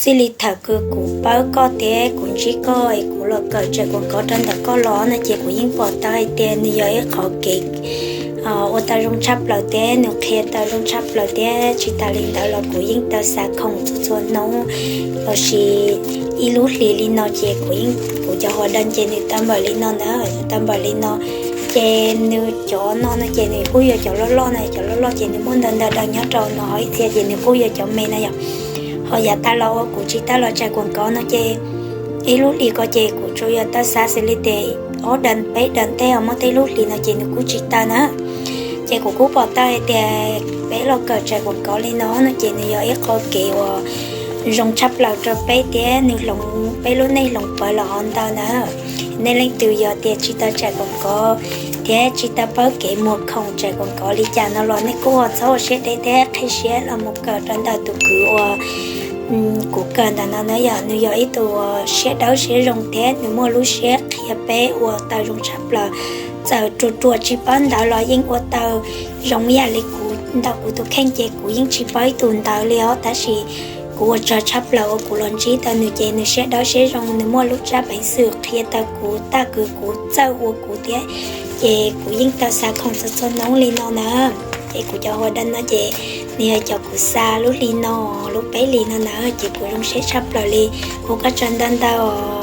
Txij li thaum kws kuv pab koj thiab kuv ntsib koj es kuv los kawm tseem kuam kov rau ntawm koj los no ces kuv yeej pom tau hais tias nws yog ib qhov kev ua tau zoo tshaj plaws thiab nws qhia tau zoo tshaj plaws thiab tsis tas li ntawd los kuv yeej tau xav khoom txhua txhua hnub lossis ib lub hlis li no ces kuv yeej, kuv cov hua dawb ces nws tau npawm li no na, tau npawm li no. Ces nws cov no no ces nws kuj yog cov loj loj na, cov loj loj ces nws muaj ntau ntau daws nyob rau no, ho ib txhia ces nws kuj yog cov me na yom. Ho yav tas los uas kuv tsis tau los tseem kuam kov no ces ib lub hlis ko ces kuv tsuas yog tau xav xws li tias ob daws peb daws tej, ho muaj tej lub hlis no ces nws kuj tsis tau na. Ces kuv kuj pom tau hais tias peb los kawm tseem kuam kov li no no ces nws yog ib qho kev uas zoo tshaj plaws rau peb thiab nws hloov peb lub neej hloov pawv los hov ntau na. Nej leej twg yog tias tsis tau tseem kuam kov thiab tsis tau paub kev muag khoom tseem kuam kov li cas no los nej kuj ho txhob ua siab deb thiab qhib siab los mus kawm rau ntawm tus kwv uas kuv kawm ntawm no na yom. Nws yog ib tug uas siab dawb siab zoo thiab nws muaj lub siab qhia peb ua tau zoo tshaj plaws. Txawm ruam ruam tsis paub ntawv los yeej ua tau zoo ib yam li kuv ntawm kuv tus kheej ces kuv yeej tsis paub ib tug ntawv li os, tab sis kuv ua tsaug tshaj plaws uas kuv los ntsib tau nws ces nws siab dawb siab zoo, nws muaj lub tsab peev xwm qhia tau kuv tag kws kuv txawj ua kuv thiab. Ces kuv yeej tau xa khoom txhua txhua hnub li no na. Ces kuv cov hua dawb no ces nws yog cov kuv xa lub hli no, lub peb hlis no na, ces kuv zoo siab tshaj plaws li. Ua koj tsaug ntau ntau.